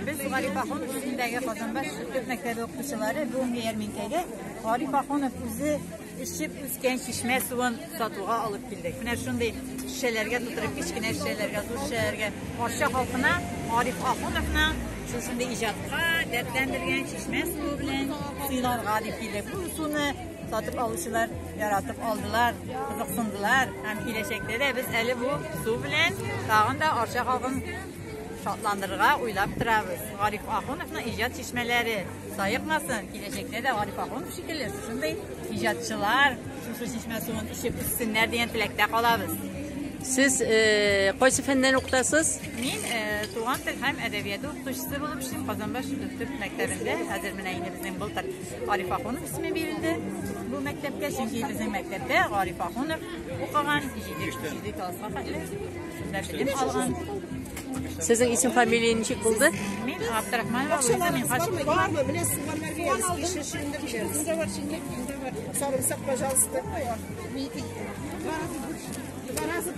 Без Гариф Ахунов исемендәге Казанбаш төп мәктәбе укытучылары бүгенге ярминкәгә Гариф Ахунов үзе эчеп үскән чишмә суын сатуга алып килдек. Менә шундый шешәләргә тутырып, кечкенә шешәләргә, зур шешәләргә Арча халкына Гариф Ахуновның шушындый иҗатка дәртләндергән чишмә суы белән сыйларга дип килдек. Бу суны сатып алучылар яратып алдылар, кызыксындылар һәм киләчәктә дә без әле бу су белән тагын да Арча халкын шатландырырга уйлап торабыз. Гариф Ахуновның иҗат чишмәләре саекмасын, киләчәктә дә Гариф Ахунов шикелле шушындый иҗатчылар шушы чишмә суын эчеп үссеннәр дигән теләктә калабыз. Сез кайсы фәннән укытасыз? Мин туган тел һәм әдәбияты укытучысы булып эшлим Казанбаш төп мәктәбендә. Хәзер менә инде безнең былтыр Гариф Ахунов исеме бирелде бу мәктәпкә, чөнки безнең мәктәптә Гариф Ахунов укыган, 7 класска хәтле шунда белем алган. Сезнең исем фамилия ничек булды? Мин Абдрахманова Луиза Минхач. Бармы? Менә суганнар бирәбез. Кишер бирәбез. Сарымсак, пожалуйста. Два раза.